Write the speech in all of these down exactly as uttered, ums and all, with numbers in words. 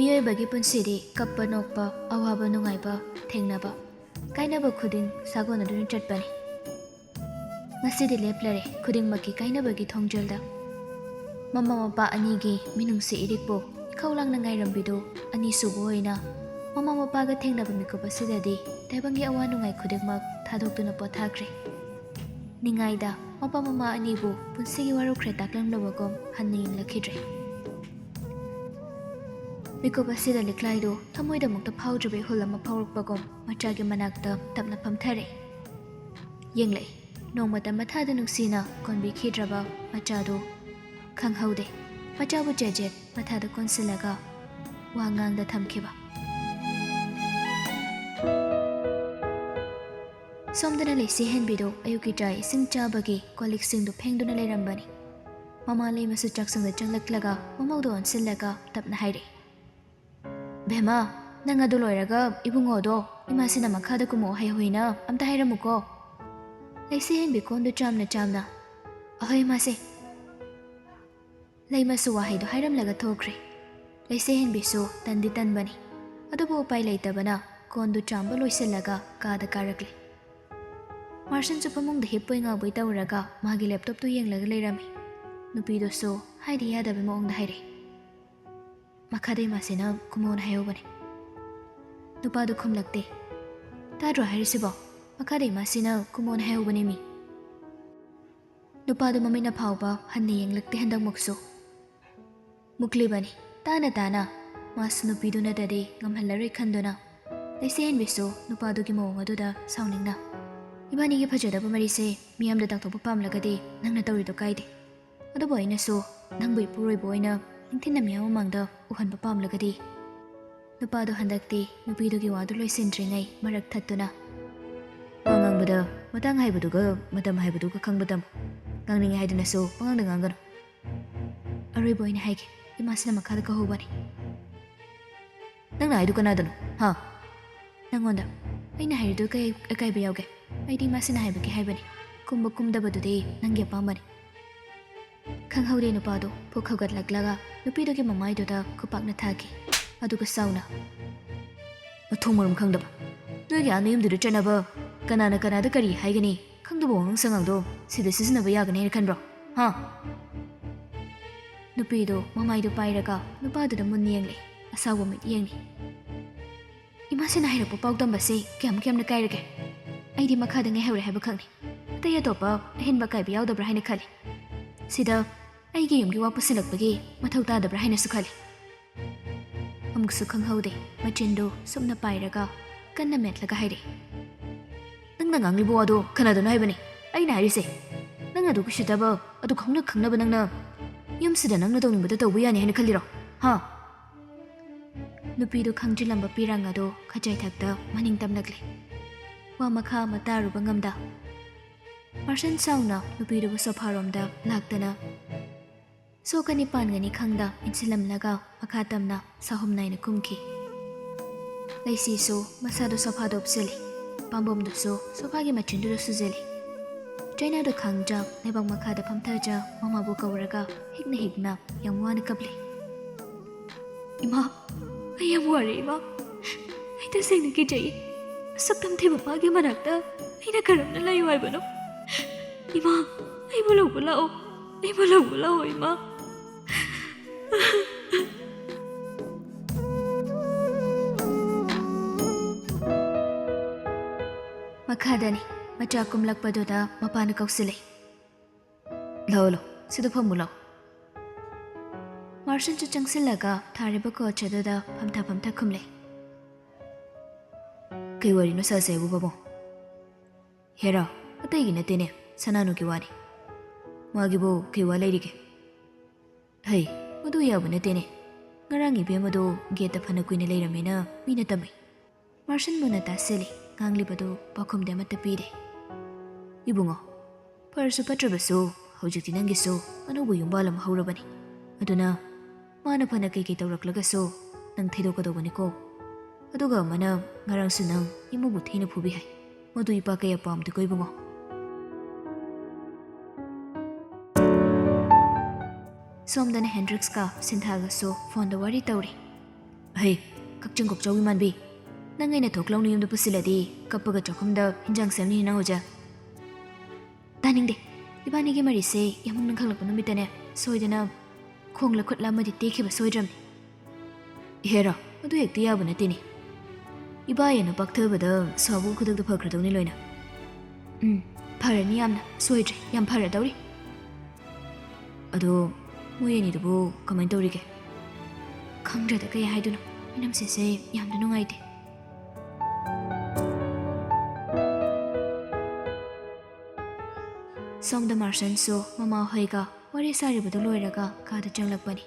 ꯃꯤꯑꯣꯏꯕꯒꯤ ꯄꯨꯟꯁꯤꯗꯤ ꯀꯞꯄ ꯅꯣꯛꯄ, ꯑꯋꯥꯕ ꯅꯨꯡꯉꯥꯏꯕ ꯊꯦꯡꯅꯕ, ꯀꯥꯏꯅꯕ ꯈꯨꯗꯤꯡ ꯁꯥꯒꯣꯟꯅꯗꯨꯅ ꯆꯠꯄꯅꯤ꯫ ꯉꯁꯤꯗꯤ ꯂꯦꯞꯂꯔꯦ ꯈꯨꯗꯤꯡꯃꯛꯀꯤ ꯀꯥꯏꯅꯕꯒꯤ ꯊꯣꯡꯖꯦꯜꯗ꯫ ꯃꯃꯥ ꯃꯄꯥ ꯑꯅꯤꯒꯤ ꯃꯤꯅꯨꯡꯁꯤ ꯏꯔꯤꯛꯄꯨ ꯏꯈꯧ ꯂꯥꯡꯅ ꯉꯥꯏꯔꯝꯕꯤꯗꯨ ꯑꯅꯤꯁꯨꯕ ꯑꯣꯏꯅ ꯃꯃꯥ ꯃꯄꯥꯒ ꯊꯦꯡꯅꯕ ꯃꯤꯀꯨꯞ ꯑꯁꯤꯗꯗꯤ ꯇꯥꯏꯕꯪꯒꯤ ꯑꯋꯥ ꯅꯨꯡꯉꯥꯏ ꯈꯨꯗꯤꯡꯃꯛ ꯊꯥꯗꯣꯛꯇꯨꯅ ꯄꯣꯊꯥꯈ꯭ꯔꯦ꯫ ꯅꯤꯡꯉꯥꯏꯗ ꯃꯄꯥ ꯃꯃꯥ ꯑꯅꯤꯕꯨ ꯄꯨꯟꯁꯤꯒꯤ ꯋꯥꯔꯧꯈ꯭ꯔꯦ ꯇꯥꯛꯂꯝꯂꯕꯒꯨꯝ ꯍꯟꯅ ꯌꯦꯡꯂꯛꯈꯤꯗ꯭ꯔꯦ꯫ ꯃꯤꯀꯨꯞ ꯑꯁꯤꯗ ꯂꯤꯛꯂꯥꯏꯗꯨ ꯊꯃꯣꯏꯗꯃꯛꯇ ꯐꯥꯎꯗ꯭ꯔꯕ ꯏꯍꯨꯜ ꯑꯃ ꯐꯥꯎꯔꯛꯄꯒꯨꯝ ꯃꯆꯥꯒꯤ ꯃꯅꯥꯛꯇ ꯇꯞꯅ ꯐꯝꯊꯔꯦ꯫ ꯌꯦꯡꯂꯛꯏ꯫ ꯅꯣꯡꯃꯇ ꯃꯊꯥꯗ ꯅꯨꯡꯁꯤꯅ ꯀꯣꯟꯕꯤꯈꯤꯗ꯭ꯔꯕ ꯃꯆꯥꯗꯨ ꯈꯪꯍꯧꯗꯦ꯫ ꯃꯆꯥꯕꯨ ꯆꯦꯖꯦꯠ ꯃꯊꯥꯗ ꯀꯣꯟꯁꯤꯜꯂꯒ ꯋꯥ ꯉꯥꯡꯗ ꯊꯝꯈꯤꯕ꯫ ꯁꯣꯝꯗꯅ ꯂꯩꯁꯤ ꯍꯦꯟꯕꯤꯗꯨ ꯑꯌꯨꯛꯀꯤ ꯆꯥꯛ ꯏꯁꯤꯡ ꯆꯥꯕꯒꯤ ꯀꯣꯜ ꯂꯤꯛꯁꯤꯡꯗꯨ ꯐꯦꯡꯗꯨꯅ ꯂꯩꯔꯝꯕꯅꯤ꯫ ꯃꯃꯥ ꯂꯩꯃꯁꯨ ꯆꯥꯛꯁꯪꯗ ꯆꯪꯂꯛꯂꯒ ꯃꯃꯧꯗꯨ ꯑꯣꯟꯁꯤꯜꯂꯒ ꯇꯞꯅ ꯍꯥꯏꯔꯛꯏ, "ꯚꯦꯃꯥ, ꯅꯪ ꯑꯗꯨ ꯂꯣꯏꯔꯒ ꯏꯕꯨꯡꯉꯣꯗꯣ ꯏꯃꯥꯁꯤꯅ ꯃꯈꯥꯗ ꯀꯨꯝꯃꯛꯑꯣ ꯍꯥꯏꯍꯧꯏꯅ ꯑꯝꯇ ꯍꯥꯏꯔꯝꯃꯨꯀꯣ꯫" ꯂꯩꯁꯤ ꯍꯦꯟꯕꯤ ꯀꯣꯟꯗꯨ ꯆꯥꯝꯅ ꯆꯥꯝꯅ, "ꯑꯍꯣꯏ ꯏꯃꯥꯁꯦ꯫" ꯂꯩꯃꯁꯨ ꯋꯥꯍꯩꯗꯨ ꯍꯥꯏꯔꯝꯂꯒ ꯊꯣꯛꯈ꯭ꯔꯦ꯫ ꯂꯩꯁꯤ ꯍꯦꯟꯕꯤꯁꯨ ꯇꯟꯗꯤ ꯇꯟꯕꯅꯤ, ꯑꯗꯨꯕꯨ ꯎꯄꯥꯏ ꯂꯩꯇꯕꯅ ꯀꯣꯟꯗꯨ ꯆꯥꯝꯕ ꯂꯣꯏꯁꯤꯜꯂꯒ ꯀꯥꯗ ꯀꯥꯔꯛꯂꯦ꯫ ꯃꯥꯔꯁꯟꯁꯨ ꯐꯃꯨꯡꯗ ꯍꯤꯞꯄꯣꯏ ꯉꯥꯎꯕꯣꯏ ꯇꯧꯔꯒ ꯃꯥꯒꯤ ꯂꯦꯞꯇꯣꯞꯇꯨ ꯌꯦꯡꯂꯒ ꯂꯩꯔꯝꯃꯤ꯫ ꯅꯨꯄꯤꯗꯨꯁꯨ ꯍꯥꯏꯗ ꯌꯥꯗꯕ ꯃꯑꯣꯡꯗ ꯍꯥꯏꯔꯛꯏ, "ꯃꯈꯥꯗ ꯏꯃꯥꯁꯤꯅ ꯀꯨꯝꯃꯣꯅ ꯍꯥꯏꯍꯧꯕꯅꯤ꯫" ꯅꯨꯄꯥꯗꯨ ꯈꯨꯝꯂꯛꯇꯦ꯫ "ꯇꯥꯗ꯭ꯔꯣ ꯍꯥꯏꯔꯤꯁꯤꯕꯣ? ꯃꯈꯥꯗ ꯏꯃꯥꯁꯤꯅ ꯀꯨꯝꯃꯣꯅ ꯍꯥꯏꯍꯧꯕꯅꯦ ꯃꯤ꯫" ꯅꯨꯄꯥꯗꯨ ꯃꯃꯤꯠꯅ ꯐꯥꯎꯕ ꯍꯟꯅ ꯌꯦꯡꯂꯛꯇꯦ ꯍꯟꯗꯛꯃꯛꯁꯨ꯫ ꯃꯨꯛꯂꯤꯕꯅꯤ꯫ ꯇꯥꯅ ꯇꯥꯅ ꯃꯥꯁꯨ ꯅꯨꯄꯤꯗꯨ ꯅꯠꯇ꯭ꯔꯗꯤ ꯉꯝꯍꯜꯂꯔꯣꯏ ꯈꯟꯗꯨꯅ ꯂꯩꯁꯤ ꯍꯦꯟꯕꯤꯁꯨ ꯅꯨꯄꯥꯗꯨꯒꯤ ꯃꯑꯣꯡ ꯑꯗꯨꯗ ꯁꯥꯎꯅꯤꯡꯅ, "ꯏꯕꯥꯅꯤꯒꯤ ꯐꯖꯗꯕ ꯃꯔꯤꯁꯦ ꯃꯤꯌꯥꯝꯗ ꯇꯥꯛꯊꯣꯛꯄ ꯄꯥꯝꯂꯒꯗꯤ ꯅꯪꯅ ꯇꯧꯔꯤꯗꯣ ꯀꯥꯏꯗꯦ꯫ ꯑꯗꯨꯕꯨ ꯑꯩꯅꯁꯨ ꯅꯪꯕꯨ ꯏꯄꯨꯔꯣꯏꯕ ꯑꯣꯏꯅ ꯅꯤꯡꯊꯤꯅ ꯃꯤꯌꯥꯝ ꯃꯃꯥꯡꯗ ꯎꯍꯟꯕ ꯄꯥꯝꯂꯒꯗꯤ꯫" ꯅꯨꯄꯥꯗꯣ ꯍꯟꯗꯛꯇꯤ ꯅꯨꯄꯤꯗꯨꯒꯤ ꯋꯥꯗꯨ ꯂꯣꯏꯁꯤꯟꯗ꯭ꯔꯤꯉꯩ ꯃꯔꯛ ꯊꯠꯇꯨꯅ, "ꯋꯥ ꯉꯥꯡꯕꯗ ꯃꯇꯥꯡ ꯍꯥꯏꯕꯗꯨꯒ ꯃꯇꯝ ꯍꯥꯏꯕꯗꯨꯒ ꯈꯪꯕ ꯇꯝꯃꯨ꯫ ꯉꯥꯡꯅꯤꯡꯉꯤ ꯍꯥꯏꯗꯨꯅꯁꯨ ꯄꯉꯥꯡꯗ ꯉꯥꯡꯒꯅꯨ꯫ ꯑꯔꯣꯏꯕ ꯑꯣꯏꯅ ꯍꯥꯏꯒꯦ, ꯏꯃꯥꯁꯤꯅ ꯃꯈꯥꯗ ꯀꯧꯍꯧꯕꯅꯤ꯫" "ꯅꯪꯅ ꯍꯥꯏꯗꯨ ꯀꯅꯥꯗꯅꯣ? ꯍꯥ?" "ꯅꯪꯉꯣꯟꯗ꯫ ꯑꯩꯅ ꯍꯥꯏꯔꯤꯗꯨ ꯀꯩ ꯑꯀꯥꯏꯕ ꯌꯥꯎꯒꯦ? ꯑꯩꯗꯤ ꯏꯃꯥꯁꯤꯅ ꯍꯥꯏꯕꯒꯤ ꯍꯥꯏꯕꯅꯤ꯫ ꯀꯨꯝꯕ ꯀꯨꯝꯗꯕꯗꯨꯗꯤ ꯅꯪꯒꯤ ꯑꯄꯥꯝꯕꯅꯤ꯫" ꯈꯪꯍꯧꯗꯦ ꯅꯨꯄꯥꯗꯨ ꯐꯨꯛ ꯍꯧꯒꯠꯂꯛꯂꯒ ꯅꯨꯄꯤꯗꯨꯒꯤ ꯃꯃꯥꯏꯗꯨꯗ ꯈꯨꯄꯥꯛꯅ ꯊꯥꯈꯤ꯫ ꯑꯗꯨꯒ ꯁꯥꯎꯅ, "ꯃꯊꯣꯡ ꯃꯔꯝ ꯈꯪꯗꯕ, ꯅꯣꯏꯒꯤ ꯑꯥ ꯅꯌꯨꯝꯗꯨꯗ ꯆꯠꯅꯕ ꯀꯅꯥꯅ ꯀꯅꯥꯗ ꯀꯔꯤ ꯍꯥꯏꯒꯅꯤ ꯈꯪꯗꯕ ꯋꯥꯉꯥꯡ ꯁꯉꯥꯡꯗꯣ ꯁꯤꯗ ꯁꯤꯖꯤꯟꯅꯕ ꯌꯥꯒꯅꯤ ꯍꯥꯏꯅ ꯈꯟꯕ꯭ꯔꯣ? ꯍꯥ?" ꯅꯨꯄꯤꯗꯣ ꯃꯃꯥꯏꯗꯣ ꯄꯥꯏꯔꯒ ꯅꯨꯄꯥꯗꯨꯗ ꯃꯨꯟꯅ ꯌꯦꯡꯂꯦ, ꯑꯁꯥꯎꯕ ꯃꯤꯠ ꯌꯦꯡꯂꯦ꯫ "ꯏꯃꯥꯁꯤꯅ ꯍꯥꯏꯔꯛꯄ ꯄꯥꯎ ꯇꯝꯕꯁꯦ ꯀꯌꯥꯝ ꯀꯌꯥꯝꯅ ꯀꯥꯏꯔꯒꯦ? ꯑꯩꯗꯤ ꯃꯈꯥꯗ ꯉꯥꯏꯍꯧꯔꯦ ꯍꯥꯏꯕ ꯈꯛꯅꯤ꯫ ꯑꯇꯩ ꯑꯇꯣꯞꯄ ꯑꯍꯦꯟꯕ ꯀꯥꯏꯕ ꯌꯥꯎꯗꯕ꯭ꯔꯥ ꯍꯥꯏꯅ ꯈꯜꯂꯤ꯫ ꯁꯤꯗ ꯑꯩꯒꯤ ꯌꯨꯝꯒꯤ ꯋꯥ ꯄꯨꯁꯤꯜꯂꯛꯄꯒꯤ ꯃꯊꯧ ꯇꯥꯗꯕ꯭ꯔꯥ ꯍꯥꯏꯅꯁꯨ ꯈꯜꯂꯤ꯫" ꯑꯃꯨꯛꯁꯨ ꯈꯪꯍꯧꯗꯦ, ꯃꯆꯤꯟꯗꯨ ꯁꯨꯞꯅ ꯄꯥꯏꯔꯒ ꯀꯟꯅ ꯃꯦꯠꯂꯒ ꯍꯥꯏꯔꯛꯏ, "ꯅꯪꯅ ꯉꯥꯡꯂꯤꯕ ꯋꯥꯗꯣ ꯀꯅꯥꯗꯅꯣ ꯍꯥꯏꯕꯅꯤ ꯑꯩꯅ ꯍꯥꯏꯔꯤꯁꯦ? ꯅꯪ ꯑꯗꯨ ꯎꯁꯤꯠꯇꯕ, ꯑꯗꯨ ꯈꯪꯅ ꯈꯪꯅꯕ ꯅꯪꯅ ꯌꯨꯝꯁꯤꯗ ꯅꯪꯅ ꯇꯧꯅꯤꯡꯕꯗ ꯇꯧꯕ ꯌꯥꯅꯤ ꯍꯥꯏꯅ ꯈꯜꯂꯤꯔꯣ? ꯍꯥ?" ꯅꯨꯄꯤꯗꯨ ꯈꯪꯖꯤꯜꯂꯝꯕ ꯄꯤꯔꯥꯡ ꯑꯗꯨ ꯈꯖꯥꯏꯊꯛꯇ ꯃꯅꯤꯡ ꯇꯝꯂꯛꯂꯦ꯫ ꯋꯥ ꯃꯈꯥ ꯑꯃ ꯇꯥꯔꯨꯕ ꯉꯝꯗ, ꯃꯥꯔꯁꯟ ꯁꯥꯎꯅ ꯅꯨꯄꯤꯗꯨꯕꯨ ꯁꯣꯐꯥꯔꯣꯝꯗ ꯂꯥꯛꯇꯅ ꯁꯣꯛꯀꯅꯤ ꯄꯥꯟꯒꯅꯤ ꯈꯪꯗ ꯏꯟꯁꯤꯜꯂꯝꯂꯒ ꯃꯈꯥ ꯇꯝꯅ ꯁꯥꯍꯨꯝ ꯅꯥꯏꯅ ꯀꯨꯝꯈꯤ꯫ ꯂꯩꯁꯤꯁꯨ ꯃꯁꯥꯗꯨ ꯁꯣꯐꯥꯗ ꯎꯞꯁꯤꯜꯂꯤ, ꯄꯥꯝꯕꯣꯝꯗꯨꯁꯨ ꯁꯣꯐꯥꯒꯤ ꯃꯆꯤꯟꯗꯨꯗ ꯁꯨꯖꯤꯜꯂꯤ꯫ ꯆꯩꯅꯥꯗꯨ ꯈꯪꯗ꯭ꯔ ꯂꯩꯕꯥꯛ ꯃꯈꯥꯗ ꯐꯝꯊꯖ ꯃꯃꯥꯕꯨ ꯀꯧꯔꯒ ꯍꯤꯛꯅ ꯍꯤꯛꯅ ꯌꯥꯝ ꯋꯥꯅ ꯀꯞꯂꯤ꯫ "ꯏꯃꯥ, ꯑꯩ ꯌꯥꯝ ꯋꯥꯔꯦ ꯏꯃꯥ꯫ ꯑꯩ ꯇꯁꯦꯡꯅ ꯀꯤꯖꯩ꯫ ꯑꯁꯨꯛ ꯇꯝꯊꯤꯕ ꯃꯥꯒꯤ ꯃꯅꯥꯛꯇ ꯑꯩꯅ ꯀꯔꯝꯅ ꯂꯩꯌꯨ ꯍꯥꯏꯕꯅꯣ? ꯏꯃꯥ, ꯑꯩꯕꯨ ꯂꯧꯕ ꯂꯥꯛꯑꯣ꯫ ꯑꯩꯕꯨ ꯂꯧꯕ ꯂꯥꯛꯑꯣ ꯏꯃꯥ꯫" ꯃꯈꯥꯗꯅꯤ꯫ ꯃꯆꯥ ꯀꯨꯝꯂꯛꯄꯗꯨꯗ ꯃꯄꯥꯅ ꯀꯧꯁꯤꯜꯂꯤ꯫ "ꯂꯥꯛꯑꯣ, ꯂꯥꯛꯑꯣ, ꯁꯤꯗ ꯐꯝꯃꯨ ꯂꯥꯛꯑꯣ꯫" ꯃꯥꯔꯁꯟꯁꯨ ꯆꯪꯁꯤꯜꯂꯒ ꯊꯥꯔꯤꯕ ꯀꯣꯆ ꯑꯗꯨꯗ ꯐꯝꯊ ꯐꯝꯊ ꯈꯨꯝꯂꯦ꯫ "ꯀꯩ ꯋꯥꯔꯤꯅꯣ ꯁꯥꯁꯦ ꯍꯥꯏꯕꯨ ꯄꯥꯕꯨꯡ?" "ꯍꯦꯔꯥ, ꯑꯇꯩꯒꯤ ꯅꯠꯇꯦꯅꯦ, ꯁꯅꯥꯅꯨꯒꯤ ꯋꯥꯅꯤ꯫" "ꯃꯥꯒꯤꯕꯨ ꯀꯩ ꯋꯥ ꯂꯩꯔꯤꯒꯦ?" "ꯍꯩ, ꯃꯗꯨ ꯌꯥꯕ ꯅꯠꯇꯦꯅꯦ꯫ ꯉꯔꯥꯡ ꯏꯕꯦꯝꯃꯗꯣ ꯒꯦꯠꯇ ꯐꯅ ꯀꯨꯏꯅ ꯂꯩꯔꯝꯃꯦꯅ ꯃꯤꯅ ꯇꯝꯃꯤ꯫" ꯃꯥꯔꯁꯟ ꯃꯨꯟꯅ ꯇꯥꯁꯤꯜꯂꯤ꯫ ꯉꯥꯡꯂꯤꯕꯗꯨ ꯄꯥꯎꯈꯨꯝꯗꯤ ꯑꯃꯠꯇ ꯄꯤꯗꯦ꯫ "ꯏꯕꯨꯡꯉꯣ, ꯐꯔꯁꯨ ꯐꯠꯇ꯭ꯔꯕꯁꯨ ꯍꯧꯖꯤꯛꯇꯤ ꯅꯪꯒꯤꯁꯨ ꯑꯅꯧꯕ ꯌꯨꯝꯕꯥꯜ ꯑꯃ ꯍꯧꯔꯕꯅꯤ꯫ ꯑꯗꯨꯅ ꯃꯥꯅ ꯐꯅ ꯀꯩꯀꯩ ꯇꯧꯔꯛꯂꯒꯁꯨ ꯅꯪ ꯊꯩꯗꯣꯛꯀꯗꯧꯕꯅꯤꯀꯣ꯫ ꯑꯗꯨꯒ ꯑꯃꯅ ꯉꯔꯥꯡꯁꯨ ꯅꯪ ꯏꯃꯧꯕꯨ ꯊꯤꯅ ꯐꯨꯕꯤ ꯍꯥꯏ꯫ ꯃꯗꯨ ꯏꯄꯥ ꯀꯌꯥ ꯄꯥꯝꯗꯦꯀꯣ ꯏꯕꯨꯡꯉꯣ꯫" ꯁꯣꯝꯗꯅ ꯍꯦꯟꯗ꯭ꯔꯤꯛꯁꯀ ꯁꯤꯟꯊꯥꯒꯁꯨ ꯐꯣꯟꯗ ꯋꯥꯔꯤ ꯇꯧꯔꯤ꯫ ꯍꯩ, ꯀꯛꯆꯤꯡ ꯀꯣꯛꯆꯧ ꯏꯃꯥꯟꯕꯤ, ꯅꯪ ꯑꯩꯅ ꯊꯣꯛꯂꯧꯅ ꯌꯨꯝꯗ ꯄꯨꯁꯤꯜꯂꯗꯤ ꯀꯞꯄꯒ ꯆꯥꯛꯈꯨꯝꯗ ꯍꯤꯟꯖꯥꯡ ꯁꯦꯝꯅꯤ ꯅꯪ ꯍꯧꯖꯤꯛ? ꯇꯥꯅꯤꯡꯗꯦ꯫ ꯏꯕꯥꯅꯤꯒꯤ ꯃꯔꯤꯁꯦ ꯌꯥꯝ ꯅꯪꯈꯠꯂꯛꯄ ꯅꯨꯃꯤꯠꯇꯅꯦ ꯁꯣꯏꯗꯅ ꯈꯣꯡꯂ ꯈꯨꯠꯂ ꯑꯃꯗꯤ ꯇꯦꯛꯈꯤꯕ ꯁꯣꯏꯗ꯭ꯔꯕꯅꯤ꯫ ꯏꯍꯦꯔꯥ, ꯑꯗꯨ ꯍꯦꯛꯇ ꯌꯥꯕ ꯅꯠꯇꯦꯅꯦ꯫ ꯏꯕꯥ ꯍꯦꯟꯅ ꯄꯥꯛꯊꯕꯗ ꯁꯥꯎꯕ ꯈꯨꯗꯛꯇ ꯐꯈ꯭ꯔꯗꯧꯅꯤ ꯂꯣꯏꯅ꯫ ꯎꯝ, ꯐꯔꯅꯤ ꯌꯥꯝꯅ, ꯁꯣꯏꯗ꯭ꯔꯦ, ꯌꯥꯝ ꯐꯔꯗꯧꯔꯤ꯫ ꯑꯗꯣ ꯃꯣꯏ ꯑꯅꯤꯗꯨꯕꯨ ꯀꯃꯥꯏꯅ ꯇꯧꯔꯤꯒꯦ? ꯈꯪꯗ꯭ꯔꯦꯗ ꯀꯩ ꯍꯥꯏꯗꯣꯏꯅꯣ, ꯏꯅꯝꯁꯦꯁꯦ ꯌꯥꯝꯅ ꯅꯨꯡꯉꯥꯏꯇꯦ꯫ ꯁꯣꯝꯗ ꯃꯥꯔꯁꯟꯁꯨ ꯃꯃꯥꯍꯣꯏꯒ ꯋꯥꯔꯤ ꯁꯥꯔꯤꯕꯗꯨ ꯂꯣꯏꯔꯒ ꯀꯥꯗ ꯆꯪꯂꯛꯄꯅꯤ꯫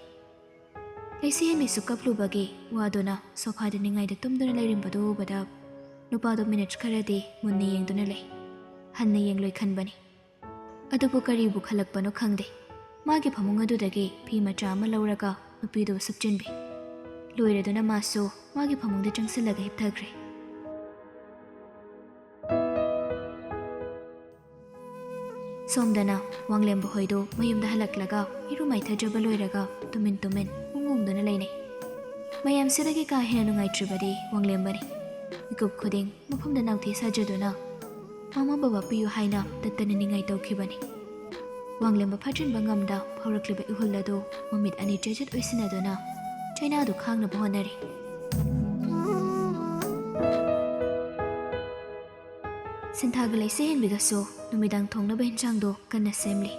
ꯂꯩꯁꯤ ꯍꯦꯟꯕꯤꯁꯨ ꯀꯞꯂꯨꯕꯒꯤ ꯋꯥꯗꯨꯅ ꯁꯣꯐꯥꯗ ꯅꯤꯡꯉꯥꯏꯗ ꯇꯨꯝꯗꯨꯅ ꯂꯩꯔꯝꯕꯗꯨ ꯎꯕꯗ ꯅꯨꯄꯥꯗꯣ ꯃꯤꯅꯤꯠ ꯈꯔꯗꯤ ꯃꯨꯟꯅ ꯌꯦꯡꯗꯨꯅ ꯂꯩ꯫ ꯍꯟꯅ ꯌꯦꯡꯂꯣꯏ ꯈꯟꯕꯅꯤ꯫ ꯑꯗꯨꯕꯨ ꯀꯔꯤꯕꯨ ꯈꯜꯂꯛꯄꯅꯣ ꯈꯪꯗꯦ, ꯃꯥꯒꯤ ꯐꯃꯨꯡ ꯑꯗꯨꯗꯒꯤ ꯐꯤ ꯃꯆꯥ ꯑꯃ ꯂꯧꯔꯒ ꯅꯨꯄꯤꯗꯨꯕꯨ ꯁꯨꯞꯆꯤꯟꯕꯤ꯫ ꯂꯣꯏꯔꯗꯨꯅ ꯃꯥꯁꯨ ꯃꯥꯒꯤ ꯐꯃꯨꯡꯗ ꯆꯪꯁꯤꯜꯂꯒ ꯍꯤꯞꯊꯈ꯭ꯔꯦ꯫ ꯁꯣꯝꯗꯅ ꯋꯥꯡꯂꯦꯝꯕ ꯍꯣꯏꯗꯣ ꯃꯌꯨꯝꯗ ꯍꯜꯂꯛꯂꯒ ꯏꯔꯨ ꯃꯥꯏꯊꯖꯕ ꯂꯣꯏꯔꯒ ꯇꯨꯃꯤꯟ ꯇꯨꯃꯤꯟ ꯎꯪ ꯎꯪꯗꯨꯅ ꯂꯩꯅꯩ꯫ ꯃꯌꯥꯝꯁꯤꯗꯒꯤ ꯀꯥ ꯍꯦꯟꯅ ꯅꯨꯡꯉꯥꯏꯇ꯭ꯔꯤꯕꯗꯤ ꯋꯥꯡꯂꯦꯝꯕꯅꯤ꯫ ꯃꯤꯀꯨꯞ ꯈꯨꯗꯤꯡ ꯃꯐꯝꯗ ꯅꯥꯎꯊꯤ ꯁꯥꯖꯗꯨꯅ ꯃꯃꯥ ꯕꯕꯥ ꯄꯤꯌꯨ ꯍꯥꯏꯅ ꯇꯠꯇꯅ ꯅꯤꯡꯉꯥꯏ ꯇꯧꯈꯤꯕꯅꯤ꯫ ꯋꯥꯡꯂꯦꯝꯕ ꯐꯥꯖꯤꯟꯕ ꯉꯝꯗ ꯐꯥꯎꯔꯛꯂꯤꯕ ꯏꯍꯨꯜ ꯑꯗꯨ ꯃꯃꯤꯠ ꯑꯅꯤ ꯆꯦꯖꯠ ꯑꯣꯏꯁꯤꯟꯅꯗꯨꯅ ꯆꯩꯅꯥꯗꯨ ꯈꯥꯡꯅꯕ ꯍꯣꯠꯅꯔꯤ꯫ ꯁꯤꯟꯊꯥꯒ ꯂꯩꯁꯦ ꯍꯦꯟꯕꯤꯒꯁꯨ ꯅꯨꯃꯤꯗꯥꯡ ꯊꯣꯡꯅꯕ ꯍꯤꯟꯖꯥꯡꯗꯣ ꯀꯟꯅ ꯁꯦꯝꯂꯤ꯫